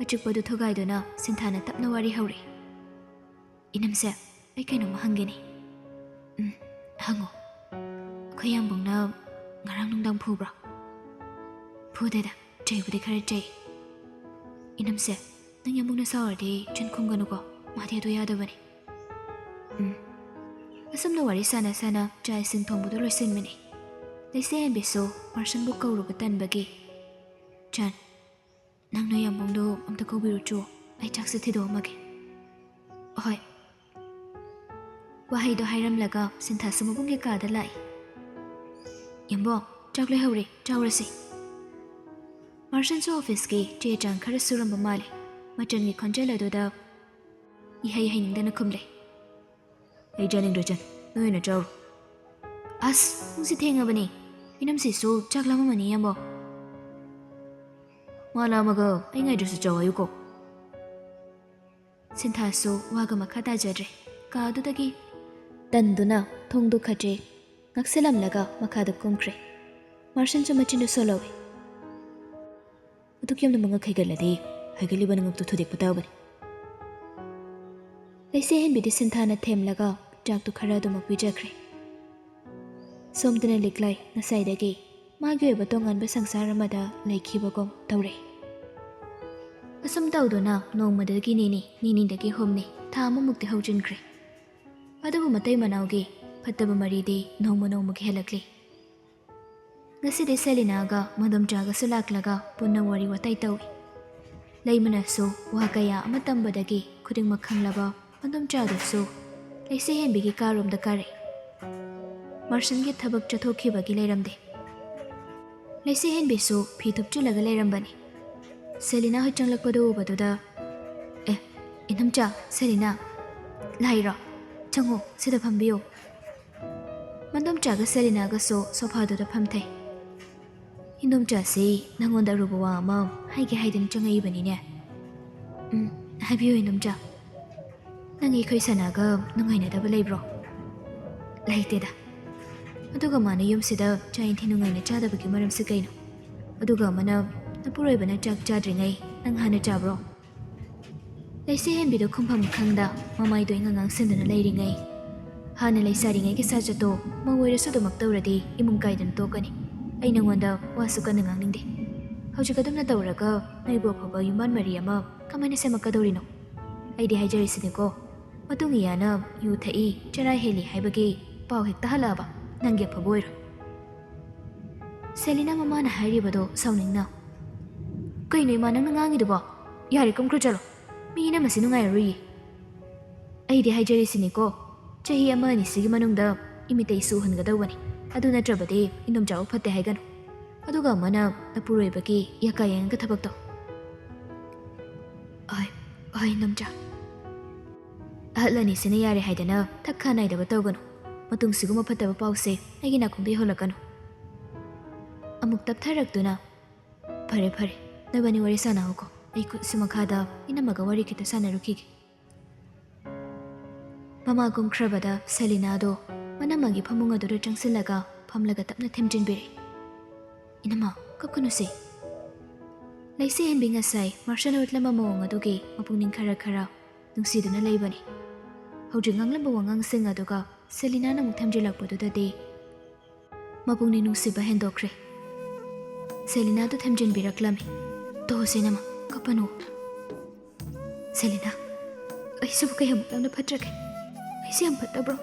ꯑꯆꯤꯛꯄꯗꯨ ꯊꯨꯒꯥꯏꯗꯨꯅ ꯁꯤꯟꯊꯥꯅ ꯇꯞꯅ ꯋꯥꯔꯤ ꯍꯧꯔꯤ꯫ ꯏꯅꯝꯁꯦ, ꯑꯩ ꯀꯩꯅꯣꯝꯃ ꯍꯪꯒꯦꯅꯦ꯫ ꯎꯝ, ꯍꯪꯉꯣ꯫ ꯑꯩꯈꯣꯏ ꯌꯥꯝꯕꯨꯡꯅ ꯉꯔꯥꯡ ꯅꯨꯡꯗꯥꯡ ꯐꯨꯕ꯭ꯔꯣ? ꯐꯨꯗꯦꯗ, ꯆꯩꯕꯨꯗꯤ ꯈꯔ ꯆꯩ꯫ ꯏꯅꯝꯁꯦ, ꯅꯪ ꯌꯥꯝꯕꯨꯡꯅ ꯁꯥꯎꯔꯗꯤ ꯆꯤꯟ ꯈꯨꯝꯒꯅꯨꯀꯣ, ꯃꯥꯗꯤ ꯑꯗꯨ ꯌꯥꯗꯕꯅꯦ꯫ ꯎꯝ꯫ ꯑꯁꯨꯝꯅ ꯋꯥꯔꯤ ꯁꯥꯟꯅ ꯁꯥꯟꯅ ꯆꯥꯛ ꯏꯁꯤꯡ ꯊꯣꯡꯕꯗꯨ ꯂꯣꯏꯁꯤꯟꯕꯅꯤ꯫ ꯂꯩꯁꯦ ꯍꯦꯟꯕꯤꯁꯨ ꯃꯥꯔꯁꯟꯕꯨ ꯀꯧꯔꯨꯕ ꯇꯟꯕꯒꯤ, "ꯆꯥꯟ, ꯅꯪ ꯅꯣꯏ ꯌꯥꯝꯕꯨꯡꯗꯣ ꯑꯝꯇ ꯀꯧꯕꯤꯔꯨꯆꯣ, ꯑꯩ ꯆꯥꯛꯁꯦ ꯊꯤꯗꯣꯛꯑꯝꯃꯒꯦ"꯫ "ꯑꯍꯣꯏ"꯫ ꯋꯥꯍꯩꯗꯣ ꯍꯥꯏꯔꯝꯂꯒ ꯁꯤꯟꯊꯥꯁꯨ ꯃꯕꯨꯡꯒꯤ ꯀꯥꯗ ꯂꯥꯛꯏ꯫ "ꯌꯥꯝꯕꯨꯡ, ꯆꯥꯛ ꯂꯣꯏꯍꯧꯔꯦ, ꯆꯥꯎꯔꯁꯤ"꯫ ꯃꯥꯔꯁꯟꯁꯨ ꯑꯣꯐꯤꯁꯀꯤ ꯆꯦ ꯆꯥꯡ ꯈꯔ ꯁꯨꯔꯝꯕ ꯃꯥꯜꯂꯤ꯫ ꯃꯆꯟꯒꯤ ꯈꯣꯟꯖꯦꯜ ꯑꯗꯨꯗ ꯏꯍꯩ ꯍꯩꯅꯤꯡꯗꯅ ꯈꯨꯝꯂꯦ꯫ ꯑꯩ ꯆꯥꯅꯤꯡꯗ꯭ꯔꯦ, ꯆꯟ꯫ ꯅꯣꯏ ꯑꯣꯏꯅ ꯆꯥꯔꯣ꯫ ꯑꯁ, ꯄꯨꯡꯁꯤ ꯊꯦꯡꯉꯕꯅꯤ꯫ ꯃꯤꯅꯝꯁꯤꯁꯨ ꯆꯥꯛ ꯂꯥꯝꯃꯝꯃꯅꯤ, ꯏꯌꯥꯝꯕ꯫ ꯃꯥ ꯂꯥꯝꯃꯒ ꯑꯩ ꯉꯥꯏꯗ꯭ꯔꯁꯨ ꯆꯥꯎ ꯍꯥꯏꯌꯨꯀꯣ꯫ ꯁꯤꯟꯊꯥꯁꯨ ꯋꯥꯒ ꯃꯈꯥ ꯇꯥꯖꯗ꯭ꯔꯦ꯫ ꯀꯥ ꯑꯗꯨꯗꯒꯤ ꯇꯟꯗꯨꯅ ꯊꯣꯡꯗꯣ ꯈꯠꯇ꯭ꯔꯦ꯫ ꯉꯛꯁꯤꯜꯂꯝꯂꯒ ꯃꯈꯥꯗ ꯀꯨꯝꯈ꯭ꯔꯦ꯫ ꯃꯥꯔꯁꯟꯁꯨ ꯃꯆꯤꯟꯗꯨ ꯁꯣꯜꯍꯧꯏ꯫ ꯑꯗꯨꯛ ꯌꯥꯝꯅ ꯃꯉꯛ ꯍꯩꯒꯠꯂꯗꯤ ꯍꯩꯒꯠꯂꯤꯕ ꯅꯉꯛꯇꯨ ꯊꯨꯗꯦꯛꯄ ꯇꯥꯕꯅꯤ꯫ ꯂꯩꯁꯦ ꯍꯦꯟꯕꯤꯗꯤ ꯁꯤꯟꯊꯥꯅ ꯊꯦꯝꯂꯒ ꯆꯥꯛꯇꯨ ꯈꯔ ꯑꯗꯨꯃꯛ ꯄꯤꯖꯈ꯭ꯔꯦ꯫ ꯁꯣꯝꯗꯅ ꯂꯤꯛꯂꯥꯏ ꯉꯁꯥꯏꯗꯒꯤ ꯃꯥꯒꯤ ꯑꯣꯏꯕ ꯇꯣꯉꯥꯟꯕ ꯁꯪꯁꯥꯔ ꯑꯃꯗ ꯂꯩꯈꯤꯕꯒꯨꯝ ꯇꯧꯔꯦ꯫ ꯑꯁꯨꯝ ꯇꯧꯗꯨꯅ ꯅꯣꯡꯃꯗꯒꯤ ꯅꯤꯅꯤ, ꯅꯤꯅꯤꯗꯒꯤ ꯍꯨꯝꯅꯤ, ꯊꯥ ꯑꯃꯃꯨꯛꯇꯤ ꯍꯧꯖꯤꯟꯈ꯭ꯔꯦ꯫ ꯑꯗꯨꯕꯨ ꯃꯇꯩ ꯃꯅꯥꯎꯒꯤ ꯐꯠꯇꯕ ꯃꯔꯤꯗꯤ ꯅꯣꯡꯃ ꯅꯣꯡꯃꯒꯤ ꯍꯦꯜꯂꯛꯂꯤ꯫ ꯉꯁꯤꯗꯤ ꯁꯦꯂꯤꯅꯥꯒ ꯃꯗꯣꯝꯆꯥꯒꯁꯨ ꯂꯥꯛꯂꯒ ꯄꯨꯟꯅ ꯋꯥꯔꯤ ꯋꯥꯇꯥꯏ ꯇꯧꯏ꯫ ꯂꯩꯃꯅꯁꯨ ꯋꯥ ꯀꯌꯥ ꯑꯃ ꯇꯝꯕꯗꯒꯤ ꯈꯨꯗꯤꯡꯃꯛ ꯈꯪꯂꯕ ꯃꯗꯣꯝꯆꯥꯗꯨꯁꯨ ꯂꯩꯁꯦ ꯍꯦꯟꯕꯤꯒꯤ ꯀꯥꯔꯣꯝꯗ ꯀꯥꯔꯛꯏ꯫ ꯃꯥꯔꯁꯟꯒꯤ ꯊꯕꯛ ꯆꯠꯊꯣꯛꯈꯤꯕꯒꯤ ꯂꯩꯔꯝꯗꯦ꯫ ꯂꯩꯁꯦ ꯍꯦꯟꯕꯤꯁꯨ ꯐꯤ ꯊꯨꯞꯆꯤꯜꯂꯒ ꯂꯩꯔꯝꯕꯅꯤ꯫ ꯁꯦꯂꯤꯅꯥ ꯍꯣꯏ ꯆꯪꯂꯛꯄꯗꯨ ꯎꯕꯗꯨꯗ, "ꯑꯦ, ꯏꯅꯝꯆꯥ, ꯁꯦꯂꯤꯅꯥ, ꯂꯥꯛꯏꯔꯣ? ꯆꯪꯉꯣ, ꯁꯤꯗ ꯐꯝꯕꯤꯌꯨ꯫" ꯃꯗꯣꯝꯆꯥꯒ ꯁꯦꯂꯤꯅꯥꯒꯁꯨ ꯁꯣꯐꯥꯗꯨꯗ ꯐꯝꯊꯩ꯫ "ꯏꯅꯣꯝꯆꯥꯁꯤ ꯅꯪꯉꯣꯟꯗ ꯑꯔꯨꯕ ꯋꯥ ꯑꯃ ꯍꯥꯏꯒꯦ ꯍꯥꯏꯗꯨꯅ ꯆꯪꯉꯛꯏꯕꯅꯤꯅꯦ꯫" "ꯎꯝ, ꯍꯥꯏꯕꯤꯌꯨ ꯏꯅꯣꯝꯆꯥ꯫ ꯅꯪ ꯑꯩꯈꯣꯏ ꯁꯅꯥꯒ ꯅꯨꯡꯉꯥꯏꯅꯗꯕ ꯂꯩꯕ꯭ꯔꯣ?" "ꯂꯩꯇꯦꯗ꯫ ꯑꯗꯨꯒ ꯃꯥꯅ ꯌꯨꯝꯁꯤꯗ ꯆꯥꯛ ꯏꯟꯊꯤ ꯅꯨꯡꯉꯥꯏꯅ ꯆꯥꯗꯕꯒꯤ ꯃꯔꯝꯁꯤ ꯀꯩꯅꯣ? ꯑꯗꯨꯒ ꯑꯃꯅ ꯅꯄꯨꯔꯣꯏꯕꯅ ꯆꯥꯛ ꯆꯥꯗ꯭ꯔꯤꯉꯩ ꯅꯪ ꯍꯥꯟꯅ ꯆꯥꯕ꯭ꯔꯣ?" ꯂꯩꯁꯦ ꯍꯦꯟꯕꯤꯗꯣ ꯈꯨꯝꯐꯝ ꯈꯪꯗ ꯃꯃꯥꯏꯗꯣ ꯏꯉꯥꯡ ꯉꯥꯡꯁꯤꯟꯗꯨꯅ ꯂꯩꯔꯤꯉꯩ, "ꯍꯥꯟꯅ ꯂꯩꯁꯥꯔꯤꯉꯩꯒꯤ ꯁꯥꯖꯠꯇꯣ ꯃꯧ ꯑꯣꯏꯔꯁꯨ ꯑꯗꯨꯃꯛ ꯇꯧꯔꯗꯤ ꯏꯃꯨꯡ ꯀꯥꯏꯗꯅ ꯇꯣꯛꯀꯅꯤ꯫ ꯑꯩ ꯅꯉꯣꯟꯗ ꯋꯥꯁꯨ ꯀꯟꯅ ꯉꯥꯡꯅꯤꯡꯗꯦ꯫ ꯍꯧꯖꯤꯛ ꯑꯗꯨꯝꯅ ꯇꯧꯔꯒ ꯅꯣꯏꯕꯨ ꯑꯐꯕ ꯌꯨꯝꯕꯥꯟ ꯃꯔꯤ ꯑꯃ ꯀꯃꯥꯏꯅ ꯁꯦꯝꯃꯛꯀꯗꯧꯔꯤꯅꯣ? ꯑꯩꯗꯤ ꯍꯥꯏꯖꯔꯤꯁꯤꯅꯤꯀꯣ, ꯃꯇꯨꯡ ꯏꯌꯥꯅ ꯌꯨ ꯊꯛꯏ, ꯆꯔꯥ ꯍꯦꯜꯂꯤ ꯍꯥꯏꯕꯒꯤ ꯄꯥꯎ ꯍꯦꯛ ꯇꯥꯍꯜꯂꯛꯑꯕ ꯅꯪꯒꯤ ꯑꯐꯕ ꯑꯣꯏꯔꯣꯏ꯫" ꯁꯦꯂꯤꯅꯥ ꯃꯃꯥꯅ ꯍꯥꯏꯔꯤꯕꯗꯣ ꯁꯥꯎꯅꯤꯡꯅ, "ꯀꯩꯅꯣ ꯏꯃꯥ ꯅꯪꯅ ꯉꯥꯡꯉꯤꯗꯨꯕꯣ? ꯌꯥꯔꯦ, ꯀꯨꯝꯈ꯭ꯔꯣ ꯆꯠꯂꯣ꯫ ꯃꯤ ꯏꯅꯝꯃꯁꯤ ꯅꯨꯡꯉꯥꯏꯔꯔꯣꯏꯌꯦ꯫ ꯑꯩꯗꯤ ꯍꯥꯏꯖꯔꯤꯁꯤꯅꯤꯀꯣ, ꯆꯍꯤ ꯑꯃ ꯑꯅꯤꯁꯤꯒꯤ ꯃꯅꯨꯡꯗ ꯏꯃꯤꯠꯇ ꯏꯁꯨ ꯎꯍꯟꯒꯗꯧꯕꯅꯤ꯫ ꯑꯗꯨ ꯅꯠꯇ꯭ꯔꯕꯗꯤ ꯏꯟꯗꯣꯝꯆꯥꯕꯨ ꯐꯠꯇꯦ ꯍꯥꯏꯒꯅꯨ꯫ ꯑꯗꯨꯒ ꯑꯃꯅ ꯅꯄꯨꯔꯣꯏꯕꯒꯤ ꯌꯥꯀꯥ ꯌꯦꯡꯉꯒ ꯊꯕꯛ ꯇꯧ꯫" "ꯍꯣꯏ, ꯍꯣꯏ ꯏꯟꯗꯣꯝꯆꯥ꯫" ꯑꯍꯜ ꯑꯅꯤꯁꯤꯅ ꯌꯥꯔꯦ ꯍꯥꯏꯗꯅ ꯊꯛ ꯈꯥ ꯅꯥꯏꯗꯕ ꯇꯧꯒꯅꯨ꯫ ꯃꯇꯨꯡ ꯁꯤꯒꯨꯝꯕ ꯐꯠꯇꯕ ꯄꯥꯎꯁꯦ ꯑꯩꯒꯤ ꯅꯥꯀꯣꯡꯗ ꯌꯧꯍꯜꯂꯛꯀꯅꯨ꯫ ꯑꯃꯨꯛ ꯇꯞꯊꯔꯛꯇꯨꯅ, "ꯐꯔꯦ ꯐꯔꯦ, ꯅꯕꯥꯅꯤ ꯋꯥꯔꯤ ꯁꯥꯟꯅꯍꯧꯀꯣ, ꯑꯩ ꯈꯨꯠꯁꯨ ꯃꯈꯥꯗ ꯏꯅꯝꯃꯒ ꯋꯥꯔꯤ ꯈꯤꯇ ꯁꯥꯟꯅꯔꯨꯈꯤꯒꯦ"꯫ ꯃꯃꯥ ꯀꯨꯝꯈ꯭ꯔꯕꯗ ꯁꯦꯂꯤꯅꯥꯗꯣ ꯃꯅꯝꯃꯒꯤ ꯐꯃꯨꯡ ꯑꯗꯨꯗ ꯆꯪꯁꯤꯜꯂꯒ ꯐꯝꯂꯒ ꯇꯞꯅ ꯊꯦꯝꯖꯤꯟꯕꯤꯔꯦ꯫ "ꯏꯅꯝꯃ, ꯀꯞꯀꯅꯨꯁꯦ"꯫ ꯂꯩꯁꯦ ꯍꯦꯟꯕꯤ ꯉꯁꯥꯏ ꯃꯥꯔꯁꯦꯜꯅ ꯎꯠꯂꯝꯕ ꯃꯑꯣꯡ ꯑꯗꯨꯒꯤ ꯃꯄꯨꯛꯅꯤꯡ ꯈꯔ ꯈꯔ ꯅꯨꯡꯁꯤꯗꯨꯅ ꯂꯩꯕꯅꯤ꯫ ꯍꯧꯖꯤꯛ ꯉꯥꯡꯂꯝꯕ ꯋꯥꯉꯥꯡꯁꯤꯡ ꯑꯗꯨꯒ ꯁꯦꯂꯤꯅꯥꯅ ꯑꯃꯨꯛ ꯊꯦꯝꯖꯤꯜꯂꯛꯄꯗꯨꯗꯗꯤ ꯃꯄꯨꯛꯅꯤꯡ ꯅꯨꯡꯁꯤꯕ ꯍꯦꯟꯗꯣꯛꯈ꯭ꯔꯦ꯫ ꯁꯦꯂꯤꯅꯥꯗꯨ ꯊꯦꯝꯖꯤꯟꯕꯤꯔꯛꯂꯝꯃꯤ꯫ "ꯇꯣꯛꯑꯁꯦ ꯏꯅꯝꯃ, ꯀꯞꯄꯅꯨ"꯫ "ꯁꯦꯂꯤꯅꯥ, ꯑꯩꯁꯤꯕꯨ ꯀꯌꯥꯃꯨꯛ ꯌꯥꯝꯅ ꯐꯠꯇ꯭ꯔꯒꯦ? ꯑꯩꯁꯦ ꯌꯥꯝ ꯐꯠꯇꯕ꯭ꯔꯣ?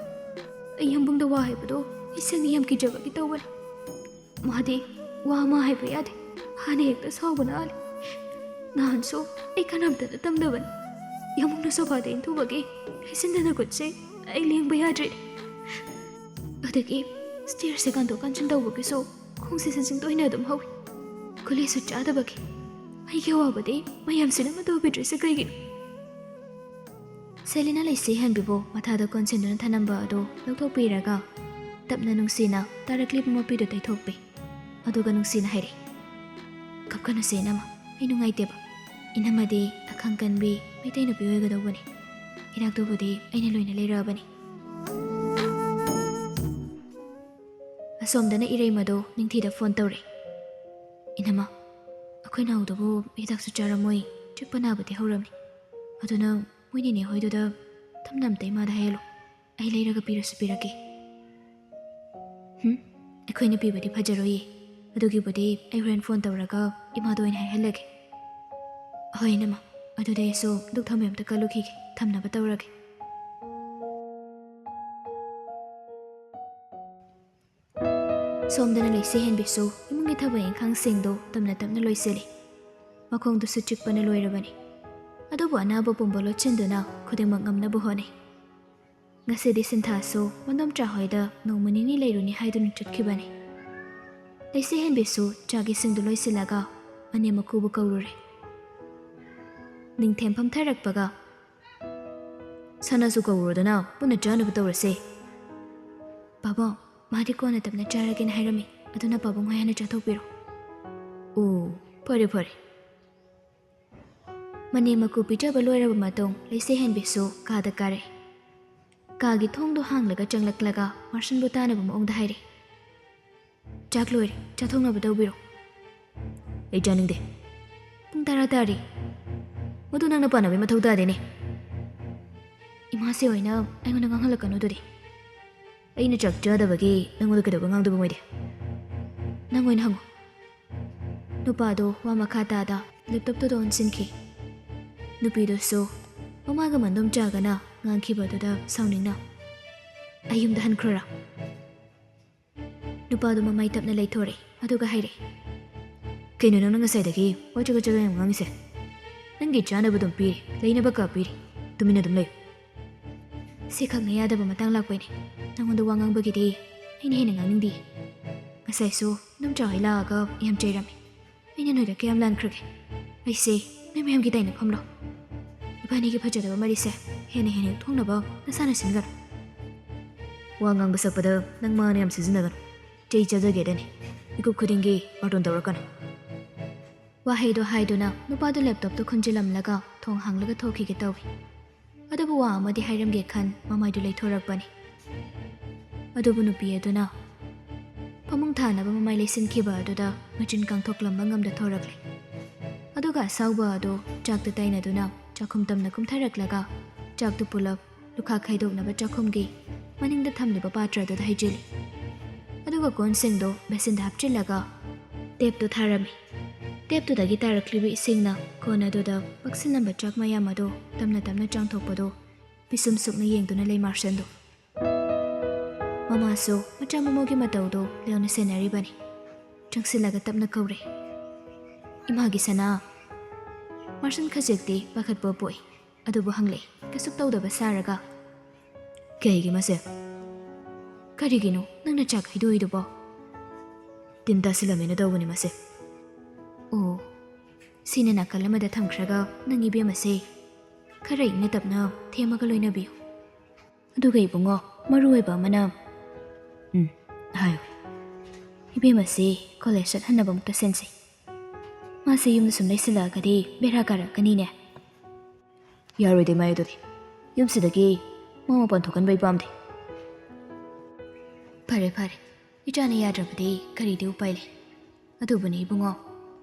ꯑꯩ ꯌꯨꯝꯕꯨꯡꯗ ꯋꯥ ꯍꯥꯏꯕꯗꯣ ꯑꯩ ꯁꯦꯡꯅ ꯌꯥꯝ ꯀꯤꯖꯕꯒꯤ ꯇꯧꯕꯅꯦ꯫ ꯃꯥꯗꯤ ꯋꯥ ꯑꯃ ꯍꯥꯏꯕ ꯌꯥꯗꯦ, ꯍꯥꯟꯅ ꯍꯦꯛꯇ ꯁꯥꯎꯕꯅ ꯍꯥꯜꯂꯦ꯫ ꯅꯍꯥꯟꯁꯨ ꯑꯩ ꯀꯅꯥꯝꯇꯗ ꯇꯝꯗꯕꯅꯤ, ꯌꯥꯝꯕꯨꯡꯅ ꯁꯣꯐꯥꯗ ꯏꯟꯊꯨꯕꯒꯤ ꯍꯩꯁꯤꯟꯗꯅ ꯈꯨꯠꯁꯦ ꯑꯩ ꯂꯦꯡꯕ ꯌꯥꯗ꯭ꯔꯤꯅꯦ꯫ ꯑꯗꯒꯤ ꯁ꯭ꯇꯦꯌꯔꯁꯦ ꯀꯥꯟꯊꯣꯛ ꯀꯥꯟꯁꯤꯟ ꯇꯧꯕꯒꯤꯁꯨ ꯈꯣꯡꯁꯦ ꯁꯖꯤꯡ ꯇꯣꯏꯅ ꯑꯗꯨꯝ ꯍꯧꯏ꯫ ꯒꯨꯂꯤꯁꯨ ꯆꯥꯗꯕꯒꯤ ꯑꯩꯒꯤ ꯑꯋꯥꯕꯗꯤ ꯃꯌꯥꯝꯁꯤꯅ ꯃꯇꯨ ꯎꯕꯤꯗ꯭ꯔꯤꯁꯦ ꯀꯩꯒꯤꯅꯣ?" ꯁꯦꯂꯤꯅꯥ ꯂꯩꯁꯦ ꯍꯦꯟꯕꯤꯕꯨ ꯃꯊꯥꯗ ꯀꯣꯟꯁꯤꯟꯗꯨꯅ ꯊꯅꯝꯕ ꯑꯗꯨ ꯂꯧꯊꯣꯛꯄꯤꯔꯒ ꯇꯞꯅ ꯅꯨꯡꯁꯤꯅ ꯇꯥꯔꯛꯂꯤꯕ ꯃꯄꯤꯗꯨ ꯇꯩꯊꯣꯛꯄꯤ꯫ ꯑꯗꯨꯒ ꯅꯨꯡꯁꯤꯅ ꯍꯥꯏꯔꯛꯏ, "ꯀꯞꯀꯅꯨꯁꯦ ꯏꯅꯝꯃ, ꯑꯩ ꯅꯨꯡꯉꯥꯏꯇꯦꯕ꯫ ꯏꯅꯝꯃꯗꯤ ꯑꯈꯪ ꯀꯟꯕꯤ ꯃꯩꯇꯩ ꯅꯨꯄꯤ ꯑꯣꯏꯒꯗꯧꯕꯅꯤ꯫ ꯍꯤꯗꯥꯛꯇꯨꯕꯨꯗꯤ ꯑꯩꯅ ꯂꯣꯏꯅ ꯂꯩꯔꯛꯑꯕꯅꯤ"꯫ ꯑꯁꯣꯝꯗꯅ ꯏꯔꯩꯃꯗꯣ ꯅꯤꯡꯊꯤꯗ ꯐꯣꯟ ꯇꯧꯔꯦ꯫ "ꯏꯅꯝꯃ, ꯑꯩꯈꯣꯏ ꯅꯥꯎꯗꯨꯕꯨ ꯍꯤꯗꯥꯛꯁꯨ ꯆꯥꯔꯝꯃꯣꯏ, ꯆꯤꯛꯄ ꯅꯥꯕꯗꯤ ꯍꯧꯔꯝꯅꯤ꯫ ꯑꯗꯨꯅ ꯃꯣꯏ ꯅꯦꯅꯦ ꯍꯣꯏꯗꯨꯗ ꯊꯝꯅ ꯑꯝꯇ ꯏꯃꯥꯗ ꯍꯥꯏꯍꯜꯂꯣ, ꯑꯩ ꯂꯩꯔꯒ ꯄꯤꯔꯁꯨ ꯄꯤꯔꯛꯀꯦ"꯫ "ꯍꯨꯝ, ꯑꯩꯈꯣꯏꯅ ꯄꯤꯕꯗꯤ ꯐꯖꯔꯣꯏꯌꯦ꯫ ꯑꯗꯨꯒꯤꯕꯨꯗꯤ ꯑꯩ ꯍꯣꯔꯦꯟ ꯐꯣꯟ ꯇꯧꯔꯒ ꯏꯃꯥꯗ ꯑꯣꯏꯅ ꯍꯥꯏꯍꯜꯂꯒꯦ"꯫ "ꯍꯣꯏ ꯏꯅꯝꯃ, ꯑꯗꯨꯗꯤ ꯑꯩꯁꯨ ꯙꯨꯛ ꯊꯥꯎꯃꯩ ꯑꯝꯇ ꯀꯜꯂꯨꯈꯤꯒꯦ, ꯊꯝꯅꯕ ꯇꯧꯔꯒꯦ"꯫ ꯁꯣꯝꯗꯅ ꯂꯩꯁꯦ ꯍꯦꯟꯕꯤꯁꯨ ꯏꯃꯨꯡꯒꯤ ꯊꯕꯛ ꯏꯪꯈꯥꯡꯁꯤꯡꯗꯨ ꯇꯞꯅ ꯇꯞꯅ ꯂꯣꯏꯁꯤꯜꯂꯤ꯫ ꯃꯈꯣꯡꯗꯨꯁꯨ ꯆꯤꯛꯄꯅ ꯂꯣꯏꯔꯕꯅꯤ꯫ ꯑꯗꯨꯕꯨ ꯑꯅꯥꯕ ꯄꯨꯝꯕ ꯂꯣꯠꯁꯤꯟꯗꯨꯅ ꯈꯨꯗꯤꯡꯃꯛ ꯉꯝꯅꯕ ꯍꯣꯠꯅꯩ꯫ ꯉꯁꯤꯗꯤ ꯁꯤꯟꯊꯥꯁꯨ ꯃꯗꯣꯝꯆꯥ ꯍꯣꯏꯗ ꯅꯣꯡꯃ ꯅꯤꯅꯤ ꯂꯩꯔꯨꯅꯤ ꯍꯥꯏꯗꯨꯅ ꯆꯠꯈꯤꯕꯅꯤ꯫ ꯂꯩꯁꯦ ꯍꯦꯟꯕꯤꯁꯨ ꯆꯥꯛ ꯏꯁꯤꯡꯗꯨ ꯂꯣꯏꯁꯤꯜꯂꯒ ꯃꯅꯦꯝ ꯃꯀꯨꯕꯨ ꯀꯧꯔꯨꯔꯦ꯫ ꯅꯤꯡꯊꯦꯝ ꯐꯝꯊꯔꯛꯄꯒ, ꯁꯅꯥꯁꯨ ꯀꯧꯔꯨꯗꯅ ꯄꯨꯟꯅ ꯆꯥꯅꯕ ꯇꯧꯔꯁꯦ꯫ ꯄꯥꯕꯨꯡ, ꯃꯥꯗꯤ ꯀꯣꯟꯅ ꯇꯞꯅ ꯆꯥꯔꯒꯦꯅ ꯍꯥꯏꯔꯝꯃꯤ, ꯑꯗꯨꯅ ꯄꯥꯕꯨꯡ ꯍꯣꯏ ꯍꯥꯟꯅ ꯆꯥꯊꯣꯛꯄꯤꯔꯣ꯫ ꯑꯣ, ꯐꯔꯦ ꯐꯔꯦ꯫ ꯃꯅꯦꯝ ꯃꯀꯨ ꯄꯤꯖꯕ ꯂꯣꯏꯔꯕ ꯃꯇꯨꯡ ꯂꯩꯁꯦ ꯍꯦꯟꯕꯤꯁꯨ ꯀꯥꯗ ꯀꯥꯔꯦ꯫ ꯀꯥꯒꯤ ꯊꯣꯡꯗꯣ ꯍꯥꯡꯂꯒ ꯆꯪꯂꯛꯂꯒ ꯃꯥꯔꯁꯟꯕꯨ ꯇꯥꯅꯕ ꯃꯑꯣꯡꯗ ꯍꯥꯏꯔꯦ, "ꯆꯥꯛ ꯂꯣꯏꯔꯦ, ꯆꯥꯊꯣꯛꯅꯕ ꯇꯧꯕꯤꯔꯣ꯫" "ꯑꯩ ꯆꯥꯅꯤꯡꯗꯦ꯫ ꯄꯨꯡ ꯇꯔꯥ ꯇꯥꯔꯦ꯫ ꯃꯗꯨ ꯅꯪꯅ ꯄꯥꯅꯕꯩ ꯃꯊꯧ ꯇꯥꯗꯦꯅꯦ꯫ ꯏꯃꯥꯁꯤ ꯑꯣꯏꯅ ꯑꯩꯉꯣꯟꯗ ꯉꯥꯡꯍꯜꯂꯛꯀꯅꯨ ꯑꯗꯨꯗꯤ꯫ ꯑꯩꯅ ꯆꯥꯛ ꯆꯥꯗꯕꯒꯤ ꯅꯪꯉꯣꯟꯗ ꯀꯩꯗꯧꯕ ꯉꯥꯡꯗꯕ ꯑꯣꯏꯗꯦ? ꯅꯪ ꯑꯣꯏꯅ ꯍꯪꯉꯨ꯫" ꯅꯨꯄꯥꯗꯣ ꯋꯥ ꯃꯈꯥ ꯇꯥꯗ ꯂꯦꯞꯇꯣꯞꯇꯨꯗ ꯑꯣꯟꯁꯤꯟꯈꯤ꯫ ꯅꯨꯄꯤꯗꯨꯁꯨ ꯃꯃꯥꯒ ꯃꯟꯗꯣꯝꯆꯥꯒꯅ ꯉꯥꯡꯈꯤꯕꯗꯨꯗ ꯁꯥꯎꯅꯤꯡꯅ, "ꯑꯩ ꯌꯨꯝꯗ ꯍꯟꯈ꯭ꯔꯣꯔꯥ?" ꯅꯨꯄꯥꯗꯣ ꯃꯃꯥꯏ ꯇꯞꯅ ꯂꯩꯊꯣꯔꯛꯏ, ꯑꯗꯨꯒ ꯍꯥꯏꯔꯛꯏ, "ꯀꯩꯅꯣ ꯅꯪꯅ ꯉꯁꯥꯏꯗꯒꯤ ꯋꯥ ꯆꯒꯠ ꯆꯒꯠ ꯌꯥꯝ ꯉꯥꯡꯉꯤꯁꯦ? ꯅꯪꯒꯤ ꯆꯥꯅꯕ ꯑꯗꯨꯝ ꯄꯤꯔꯤ, ꯂꯩꯅꯕ ꯀꯥ ꯄꯤꯔꯤ, ꯇꯨꯃꯤꯟꯅ ꯑꯗꯨꯝ ꯂꯩꯌꯨ꯫" "ꯁꯤꯈꯛꯅ ꯌꯥꯗꯕ ꯃꯇꯥꯡ ꯂꯥꯛꯄꯩꯅꯦ꯫ ꯅꯪꯉꯣꯟꯗ ꯋꯥ ꯉꯥꯡꯕꯒꯤꯗꯤ ꯑꯩꯅ ꯍꯦꯟꯅ ꯉꯥꯡꯅꯤꯡꯗꯦ꯫ ꯉꯁꯥꯏꯁꯨ ꯅꯝꯆꯥ ꯍꯣꯏ ꯂꯥꯛꯑꯒ ꯌꯥꯝ ꯆꯩꯔꯝꯃꯤ꯫ ꯑꯩꯅ ꯅꯣꯏꯗ ꯀꯌꯥꯝ ꯂꯥꯟꯈ꯭ꯔꯒꯦ? ꯑꯩꯁꯦ ꯅꯣꯏ ꯃꯌꯥꯝꯒꯤ ꯇꯥꯏꯅꯐꯝꯂꯣ? ꯏꯕꯥꯅꯤꯒꯤ ꯐꯖꯗꯕ ꯃꯔꯤꯁꯦ ꯍꯦꯟꯅ ꯍꯦꯟꯅ ꯌꯣꯛꯊꯣꯛꯅꯕ ꯅꯁꯥꯅ ꯁꯤꯟꯒꯅꯨ꯫ ꯋꯥ ꯉꯥꯡꯕ ꯁꯛꯄꯗ ꯅꯪ ꯃꯥꯅ ꯌꯥꯝ ꯁꯤꯖꯤꯟꯅꯒꯅꯨ꯫ ꯆꯩ ꯆꯥꯖꯒꯦꯗꯅꯤ꯫ ꯃꯤꯀꯨꯞ ꯈꯨꯗꯤꯡꯒꯤ ꯕꯥꯔꯇꯣꯟ ꯇꯧꯔꯛꯀꯅꯨ꯫" ꯋꯥꯍꯩꯗꯣ ꯍꯥꯏꯗꯨꯅ ꯅꯨꯄꯥꯗꯣ ꯂꯦꯞꯇꯣꯞꯇꯣ ꯈꯨꯟꯖꯤꯜꯂꯝꯂꯒ ꯊꯣꯡ ꯍꯥꯡꯂꯒ ꯊꯣꯛꯈꯤꯒꯦ ꯇꯧꯏ꯫ ꯑꯗꯨꯕꯨ ꯋꯥ ꯑꯃꯗꯤ ꯍꯥꯏꯔꯝꯒꯦ ꯈꯟ ꯃꯃꯥꯏꯗꯨ ꯂꯩꯊꯣꯔꯛꯄꯅꯤ꯫ ꯑꯗꯨꯕꯨ ꯅꯨꯄꯤ ꯑꯗꯨꯅ ꯐꯃꯨꯡ ꯊꯥꯅꯕ ꯃꯃꯥꯏ ꯂꯩꯁꯤꯟꯈꯤꯕ ꯑꯗꯨꯗ ꯃꯆꯤꯟ ꯀꯥꯡꯊꯣꯛꯂꯝꯕ ꯉꯝꯗ ꯊꯣꯔꯛꯂꯦ꯫ ꯑꯗꯨꯒ ꯑꯁꯥꯎꯕ ꯑꯗꯨ ꯆꯥꯛꯇ ꯇꯩꯅꯗꯨꯅ ꯆꯥꯛꯈꯨꯝ ꯇꯝꯅ ꯀꯨꯝꯊꯔꯛꯂꯒ ꯆꯥꯛꯇꯨ ꯄꯨꯂꯞ ꯂꯨꯈꯥ ꯈꯥꯏꯗꯣꯛꯅꯕ ꯆꯥꯛꯈꯨꯝꯒꯤ ꯃꯅꯤꯡꯗ ꯊꯝꯂꯤꯕ ꯄꯥꯇ꯭ꯔ ꯑꯗꯨꯗ ꯍꯩꯖꯤꯜꯂꯤ꯫ ꯑꯗꯨꯒ ꯀꯣꯟꯁꯤꯡꯗꯣ ꯕꯦꯁꯤꯟꯗ ꯍꯥꯞꯆꯤꯜꯂꯒ ꯇꯦꯞꯇꯨ ꯊꯥꯔꯝꯃꯤ꯫ ꯇꯦꯞꯇꯨꯗꯒꯤ ꯇꯥꯔꯛꯂꯤꯕ ꯏꯁꯤꯡꯅ ꯀꯣꯟ ꯑꯗꯨꯗ ꯄꯛꯁꯤꯜꯂꯝꯕ ꯆꯥꯛ ꯃꯌꯥꯝ ꯑꯗꯨ ꯇꯞꯅ ꯇꯞꯅ ꯆꯥꯝꯊꯣꯛꯄꯗꯨ ꯄꯤꯁꯨꯝ ꯁꯨꯛꯅ ꯌꯦꯡꯗꯨꯅ ꯂꯩ ꯃꯥꯔꯁꯟꯗꯨ꯫ ꯃꯃꯥꯁꯨ ꯃꯆꯥ ꯃꯃꯧꯒꯤ ꯃꯇꯧꯗꯨ ꯂꯦꯡꯅ ꯁꯦꯟꯅꯔꯤꯕꯅꯤ꯫ ꯆꯪꯁꯤꯜꯂꯒ ꯇꯞꯅ ꯀꯧꯔꯦ, "ꯏꯃꯥꯒꯤ ꯁꯅꯥ!" ꯃꯥꯔꯁꯟ ꯈꯖꯤꯛꯇꯤ ꯄꯥꯈꯠꯄ ꯄꯣꯛꯏ, ꯑꯗꯨꯕꯨ ꯍꯪꯂꯛꯏ, ꯀꯩꯁꯨ ꯇꯧꯗꯕ ꯁꯥꯔꯒ, "ꯀꯩꯒꯤ ꯃꯁꯦ?" "ꯀꯔꯤꯒꯤꯅꯣ ꯅꯪꯅ ꯆꯥꯛ ꯍꯩꯗꯣꯛꯏꯗꯨꯕꯣ?" "ꯇꯤꯟ ꯇꯥꯁꯤꯜꯂꯝꯃꯦꯅ ꯇꯧꯕꯅꯤ ꯃꯁꯦ꯫" "ꯑꯣ, ꯁꯤꯅ ꯅꯥꯀꯜ ꯑꯃꯗ ꯊꯝꯈ꯭ꯔꯒ ꯅꯪ ꯏꯕꯦꯝꯃꯁꯦ ꯈꯔ ꯏꯪꯅ ꯇꯞꯅ ꯊꯦꯝꯃꯒ ꯂꯣꯏꯅꯕꯤꯌꯨ꯫ ꯑꯗꯨꯒ ꯏꯕꯨꯡꯉꯣ, ꯃꯔꯨ ꯑꯣꯏꯕ ꯑꯃꯅ, ꯎꯝ, ꯍꯥꯏꯌꯨ꯫ ꯏꯕꯦꯝꯃꯁꯤ ꯀꯣꯂꯦꯖ ꯆꯠꯍꯟꯅꯕ ꯑꯃꯨꯛꯇ ꯁꯤꯟꯁꯤ꯫ ꯃꯥꯁꯦ ꯌꯨꯝꯗ ꯁꯨꯝ ꯂꯩꯁꯤꯜꯂꯛꯑꯒꯗꯤ ꯕꯦꯔꯥ ꯀꯥꯔꯛꯀꯅꯤꯅꯦ꯫ ꯌꯥꯔꯣꯏꯗꯦ ꯃꯥꯏ ꯑꯗꯨꯗꯤ꯫ ꯌꯨꯝꯁꯤꯗꯒꯤ ꯃꯥ ꯃꯄꯥꯟ ꯊꯣꯛꯍꯟꯕ ꯑꯩ ꯄꯥꯝꯗꯦ꯫ ꯐꯔꯦ ꯐꯔꯦ, ꯏꯆꯥꯅ ꯌꯥꯗ꯭ꯔꯕꯗꯤ ꯀꯔꯤꯗꯤ ꯎꯄꯥꯏ ꯂꯩ꯫ ꯑꯗꯨꯕꯨꯅꯤ ꯏꯕꯨꯡꯉꯣ,